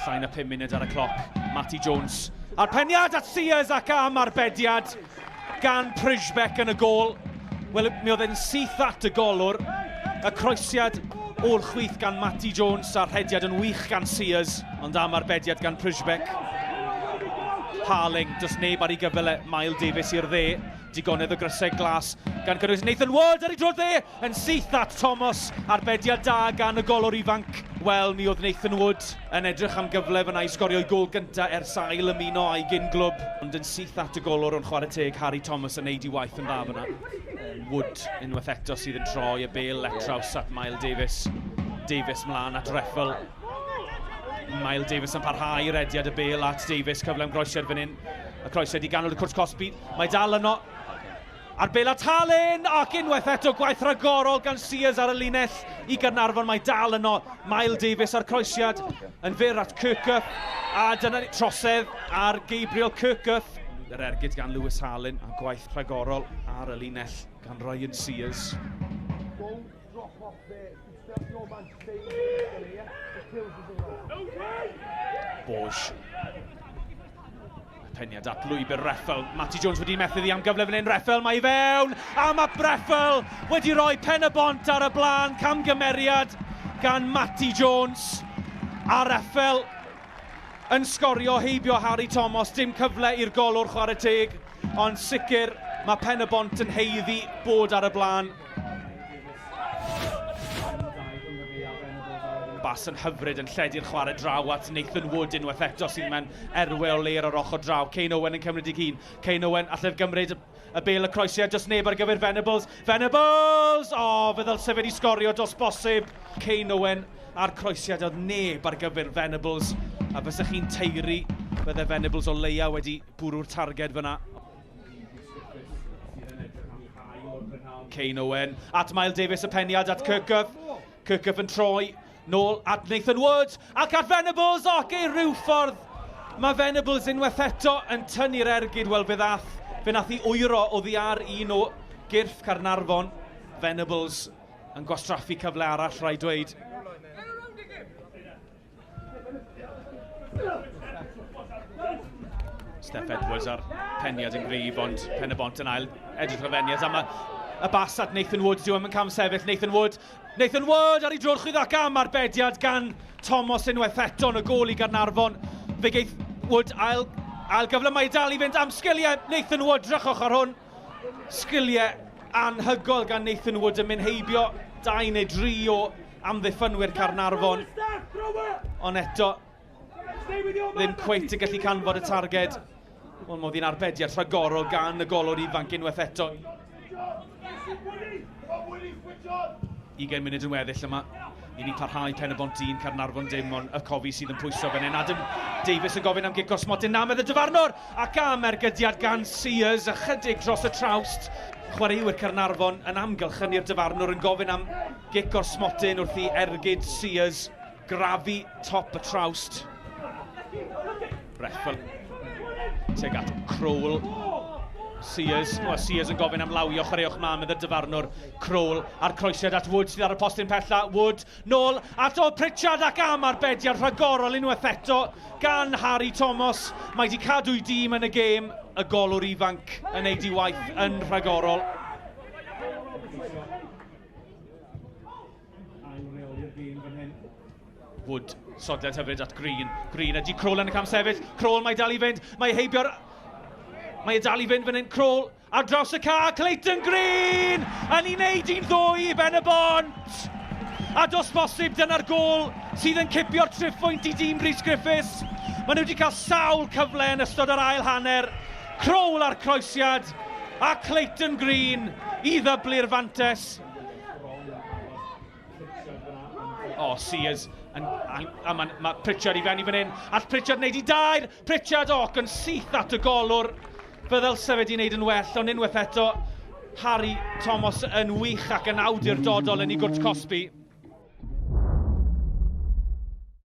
Llai na 5 munud ar y cloc. Matty Jones a'r peniad at Sears ac am arbediad gan Pryszbek yn y gôl. Wel, mi oedd e'n syth at y golwr. Y croesiad o'r chwith gan Matty Jones a'r rhediad yn wych gan Sears, ond am arbediad gan Pryszbek. Harling, does neb ar ei gyfle, Mael Davies i'r dde. Digonedd o grysau glas gan gynnwys Nathan Ward ar ei droed dde yn syth at Thomas. Arbediad da gan y golwr ifanc. Wel, mi oedd Nathan Wood yn edrych am gyfle fyna i sgorio'i gôl gyntaf ers ail ymuno â'i gyn glwb, ond yn syth at y golwr ond chwarae teg Harry Thomas yn neud i waith yn dda fyna. Wood unwaith eto sydd yn troi y bêl letraws at Mael Davies. Davies mlaen at Reffel. Mael Davies yn parhau i rediad y bêl at Davies, cyfle am groesiad fan hyn. Y croesiad i ganol y cwrt cosbi. Mae dal yno. A'r bêl at Halen, ac unwaith eto gwaith rhagorol gan Sears ar y linell i Gaernarfon. Mae dal yno. Mael Davies a'r croesiad yn fyr at Kirkuff. A dyna ni, trosedd ar Gabriel Kirkuff. Yr ergyd gan Lewis Harlin a gwaith rhagorol ar y linell gan Ryan Sears. Borge. Peniad at lwybr Reffel. Matty Jones wedi methu ddi am gyfle fan hyn. Reffel, mae i fewn! A mae Breffel wedi rhoi pen y bont ar y blaen. Camgymeriad gan Matty Jones. A Reffel yn sgorio heibio Harry Thomas. Dim cyfle i'r golwr chwarae teg, ond sicr mae Pen y Bont yn haeddu bod ar y blaen. Bas yn hyfryd yn lledu'r chwarae draw at Nathan Wood unwaith eto sydd mewn erwe o leir ar ochr draw. Kane Owen yn cymryd ei hun. Kane Owen allai'r gymryd y bel y croesiad, does neb ar gyfer Venables. Venables! O, oh, fe ddylse fe wedi sgorio dos bosib. Kane Owen a'r croesiad oedd neb ar gyfer Venables. A fysech chi'n teiri, bydde Venables o leia wedi bwrw'r targed fyna. Kane Owen at Mael Davies y peniad at Kirkuff. Kirkuff yn troi nôl at Nathan Wood ac at Venables ac ei rhyw ffordd mae Venables unwaith eto yn tynnu'r ergyd. Wel fe ddath, fe nath i wyro oddi ar un o gyrff Caernarfon. Venables yn gwastraffu cyfle arall, rhaid dweud. Steph Edwards a'r peniad yn gryf, ond pen y bont yn ail edrych ar Feniad. A mae y bas at Nathan Wood, dyw yn cam sefyll. Nathan Wood, Nathan Wood ar ei dro'r chwith ac am arbediad gan Thomas unwaith eto yn y gôl i Gaernarfon. Fe geith Wood ail, ail gyfle, mae dal i fynd am sgiliau Nathan Wood, drychwch ar hwn. Sgiliau anhygoel gan Nathan Wood yn mynd heibio dau neu dri o amddiffynwyr Caernarfon. Ond eto, ddim cweit yn gallu canfod y targed. Ond modd i'n arbediad rhagorol gan y golwr ifanc unwaith eto. 20 munud yn weddill yma. I ni parhau pen y bont un, Caernarfon dim, ond y cofi sydd yn pwyso fan hyn. Adam Davies yn gofyn am gic o'r smotyn. Na, medd y dyfarnwr! Ac am ergydiad gan Sears, ychydig dros y trawst. Chwaraewyr Caernarfon yn amgylchynu'r dyfarnwr yn gofyn am Gic o'r smotyn wrth i ergyd Sears grafu top y trawst. Reffel tuag at Crowell. Sears, well, Sears yn gofyn am lawio, chwaraewch mlaen med y dyfarnwr. Crowell a'r croesiad at Wood sydd ar y postyn pella. Wood nôl at o Pritchard ac am arbediad rhagorol unwaith eto gan Harry Thomas. Mae wedi cadw'i dîm yn y gêm, y golwr ifanc yn ei di waith yn rhagorol. Wood, sodled hyfryd at Green. Green ydy Kroll yn y cam sefyll. Kroll mae dal i fynd. Mae heibio'r... Mae e dal i fynd fan hyn. Kroll ar draws y ca. Clayton Green yn ei wneud i'n ddwy i Ben y Bont. A dos bosib dyna'r gôl sydd yn cipio'r triphwynt i dîm Rhys Griffiths. Maen nhw wedi cael sawl cyfle yn ystod yr ail hanner. Kroll a'r croesiad a Clayton Green i ddyblu'r fantes. O, oh, Sears. Yn, a, a mae ma Pritchard i fewn i fan hyn. All Pritchard wneud i dair. Pritchard, o, yn syth at y golwr. Fe ddylse fe wedi wneud yn well, ond unwaith eto, Harry Thomas yn wych ac yn awdurdodol yn ei gwrt cosbi.